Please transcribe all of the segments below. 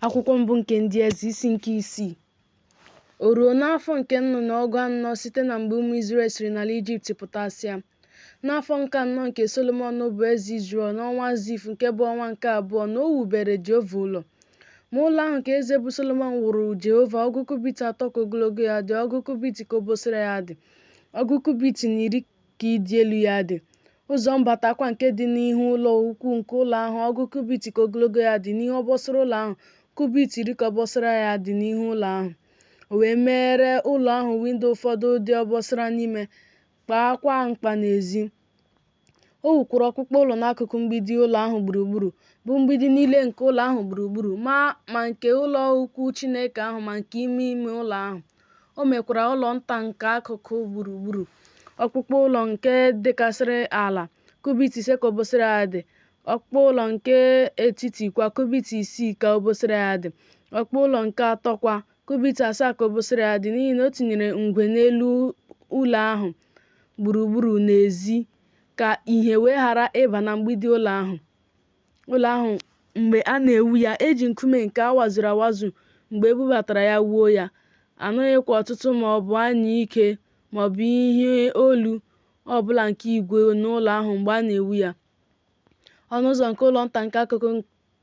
Akwụkwọ mbụ nke Ndị Eze, isi nke isii. O ruo n'afọ nke nnụ na ọgụ anọ site na mgbe ụmụ Izrel siri n'ala Ijipt pụtasịa, n'afọ nke anọ nke Solomọn bụ eze Izrel, n'ọnwa Zif, nke bụ ọnwa nke abụọ, na o wubeere Jehova ụlọ. Ma ụlọ ahụ nke eze bụ Solomọn wuru Jehova, ọgụ kubit atọ ka ogologo ya dị, ọgụ kubit ka obosara ya dị, ọgụ kubit na iri ka ịdị elu ya dị. Ụzọ mbatakwa nke dị n'ihu ụlọ ukwu nke ụlọ ahụ, ọgụ kubit ka ogologo ya dị, n'ihu obosara ụlọ ahụ, kubit iri ka obosara ya dị n'ihu ụlọ ahụ. O wee meere ụlọ ahụ windo ụfọdụ dị obosara n'ime, kpaakwa mkpa n'ezi. O wukwara ọkpụkpụ ụlọ n'akụkụ mgbidi ụlọ ahụ gburugburu, bụ mgbidi niile nke ụlọ ahụ gburugburu, ma nke ụlọ ukwu Chineke ahụ ma nke ime ime ụlọ ahụ. O mekwara ụlọ nta nke akụkụ gburugburu. Ọkpụkpụ ụlọ nke dịkarịsịrị ala, kubit ise ka obosara ya dị. Ọkpụkpụ ụlọ nke etiti kwa, kubit isii ka obosara ya dị. Ọkpụkpụ ụlọ nke atọ kwa, kubit asaa ka obosara ya dị, n'ihi na o tinyere ngwe n'elu ụlọ ahụ gburugburu n'ezi, ka ìhè wee ghara ịba na mgbidi ụlọ ahụ. Ụlọ ahụ mgbe a na-ewu ya, e ji nkume nke a wazuru awazu mgbe e bubatara ya wuo ya. A nụghịkwa ọtụtụ ma ọ bụ anyụike ma ọ bụ ihe olu ọ bụla nke igwe n'ụlọ ahụ mgbe a na-ewu ya. Ọnụ ụzọ nke ụlọ nta nke akụkụ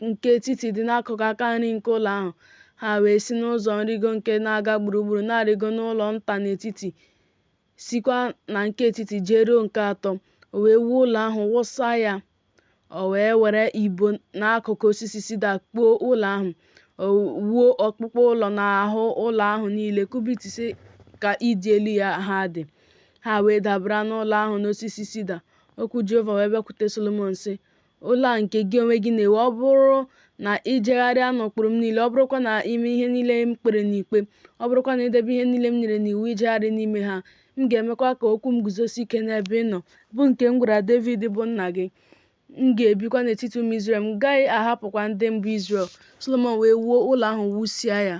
nke etiti dị n'akụkụ aka nri nke ụlọ ahụ. Ha wee si n'ụzọ nrigo nke na-aga gburugburu na-arịgo n'ụlọ nta n'etiti, sikwa na nke etiti jeruo nke atọ. O wee wuo ụlọ ahụ wụsa ya. O wee were ibo na akụkụ osisi sida kpuo ụlọ ahụ. O wuo ọkpụkpụ ụlọ n'ahụ ụlọ ahụ niile, kubit ise ka ịdị elu ya ha dị. Ha wee dabara n'ụlọ ahụ n'osisi sida. Okwu Jehova wee bịakwute Solomọn, sị, Ụlọ a nke gị onwe gị na-ewu, ọ bụrụ na i jegharịa n'ụkpụrụ m niile, ọ bụrụkwa na i mee ihe niile m kpere n'ikpe, ọ bụrụkwa na i debe ihe niile m nyere n'iwu ijegharị n'ime ha, m ga-emekwa ka okwu m guzosie ike n'ebe ị nọ, bụ nke m gwara Devid bụ nna gị. M ga-ebikwa n'etiti ụmụ Izrel, m gaghị ahapụkwa ndị m bụ Izrel. Solomọn wee wuo ụlọ ahụ wusie ya.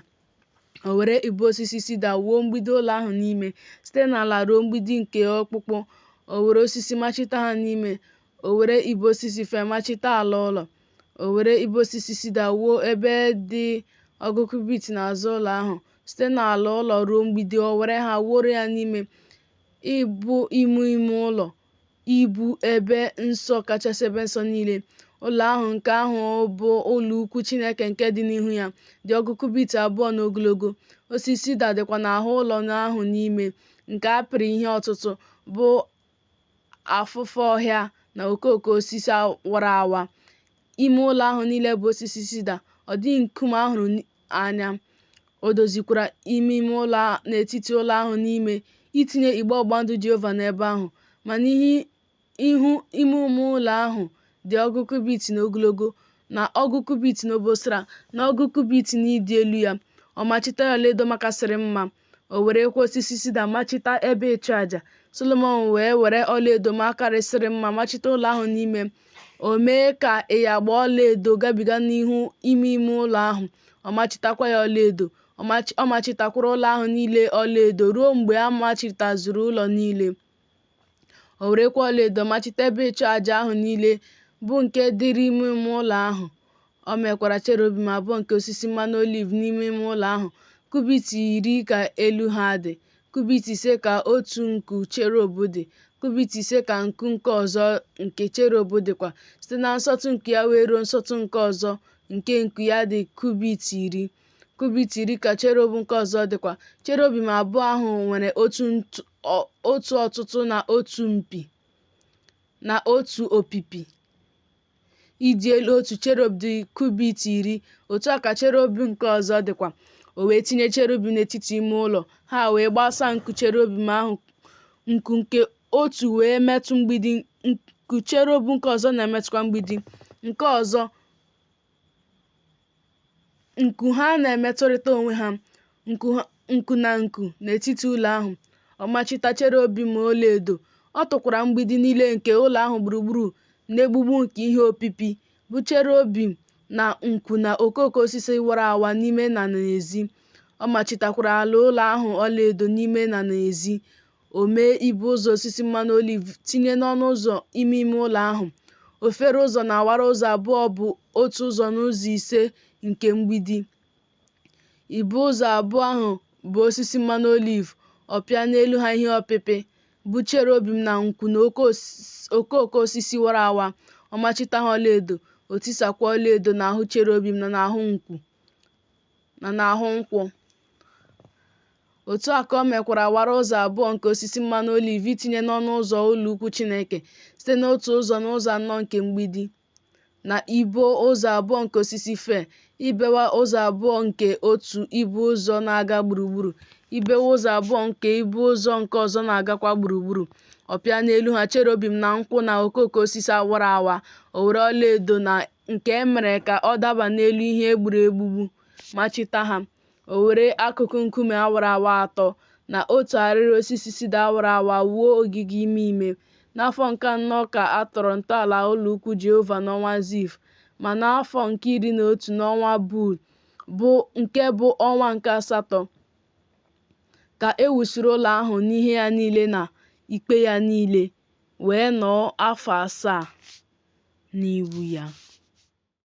O were ibo osisi sida wuo mgbidi ụlọ ahụ n'ime, site n'ala ruo mgbidi nke ọkpụkpụ. O were osisi machite ha n'ime. O were ibo osisi fir machite ala ụlọ. O were ibo osisi sida wuo ebe dị ọgụ kubit n'azụ ụlọ ahụ, site n'ala ụlọ ruo mgbidi. O were ha wuoro ya n'ime, ịbụ ime ime ụlọ, ịbụ ebe nsọ kachasị ebe nsọ niile. Ụlọ ahụ nke ahụ bụ ụlọ ukwu Chineke nke dị n'ihu ya, dị ọgụ kubit abụọ n'ogologo. Osisi sida dịkwa n'ahụ ụlọ ahụ n'ime, nke a pịrị ihe ọtụtụ, bụ afụfa ọhịa na okooko osisi wara awa. Ime ụlọ ahụ niile bụ osisi sida, ọ dịghị nkume a hụrụ anya. O dozikwara ime ime ụlọ n'etiti ụlọ ahụ n'ime, itinye igbe ọgbụgba ndụ Jehova n'ebe ahụ. Ma n'ihu ime ime ụlọ ahụ dị ọgụ kubit n'ogologo, na ọgụ kubit n'obosara, na ọgụ kubit n'ịdị elu ya. Ọ machite ya ọlaedo makasịrị mma. O werekwa osisi sida machite ebe ịchụaja. Solomọn wee were ọlaedo makarịsịrị mma machite ụlọ ahụ n'ime. O mee ka ịyagba ọlaedo gabiga n'ihu ime ime ụlọ ahụ, ọ machitakwa ya ọlaedo. Ọ machitakwara ụlọ ahụ niile ọlaedo ruo mgbe a machitazuru ụlọ niile. O werekwa ọlaedo machite ebe ịchụaja ahụ niile, bụ nke dịrị ime ime ụlọ ahụ. O mekwara cherubim abụọ nke osisi mmanụ oliv n'ime ime ụlọ ahụ, kubit iri ka elu ha dị, kubit ise ka otu nku cherub dị, kubit ise ka nku nke ọzọ nke cherub dịkwa, site na nsọtụ nku ya wee ruo nsọtụ nke ọzọ nke nku ya dị kubit iri. Kubit iri ka cherub nke ọzọ dịkwa. Cherubim abụọ ahụ nwere otu ọtụtụ na otu mpi na otu opipi. Ịdị elu otu cherub dị kubit iri, otu a ka cherub nke ọzọ dịkwa. O wee tinye cherubim n'etiti ime ụlọ, ha wee gbasaa nku cherubim ahụ, nku nke otu wee metụ mgbidi, nku cherub nke ọzọ na-emetụkwa mgbidi nke ọzọ, nku ha na-emetụrịta onwe ha, nku na nku n'etiti ụlọ ahụ. Ọ machita cherubim ọlaedo. Ọ tụkwara mgbidi niile nke ụlọ ahụ gburugburu n'egbugbu nke ihe opipi, bụ cherubim na nku na okooko osisi wara awa n'ime na n'ezi. Ọ machitakwara ala ụlọ ahụ ọlaedo n'ime na n'ezi. O mee ibo ụzọ osisi mmanụ oliv tinye n'ọnụ ụzọ ime ime ụlọ ahụ. Ofere ụzọ na awara ụzọ abụọ bụ otu ụzọ n'ụzọ ise nke mgbidi. Ibo ụzọ abụọ ahụ bụ osisi mmanụ oliv, ọ pịa n'elu ha ihe ọpịpị, bụ cherubim na nkwụ na okooko osisi wara awa, ọ machita ha ọlaedo, o tisakwa ọlaedo n'ahụ cherubim na n'ahụ nkwụ na n'ahụ nkwụ. Otu a ka o mekwara awara ụzọ abụọ nke osisi mmanụ oliv itinye n'ọnụ ụzọ ụlọ ukwu Chineke, site n'otu ụzọ n'ụzọ anọ nke mgbidi, na ibo ụzọ abụọ nke osisi fir, ibewa ụzọ abụọ nke otu ibo ụzọ na-aga gburugburu, ibewa ụzọ abụọ nke ibo ụzọ nke ọzọ na-agakwa gburugburu. Ọ pịa n'elu ha cherubim na nkwụ na okooko osisi awara awa. O were ọlaedo na nke e mere ka ọ daba n'elu ihe e gburu egbugbu machita ha. O were akụkụ nkume awara awa atọ na otu arịrị osisi sida awara awa wuo ogige ime ime. N'afọ nke anọ ka a tọrọ ntọala ụlọ ukwu Jehova n'ọnwa Ziv, ma n'afọ nke 11 n'ọnwa Bul, bụ nke bụ ọnwa nke asatọ, ka e wusịrị ụlọ ahụ n'ihe ya niile na ikpe ya niile, wee nọọ afọ 7 n'iwu ya.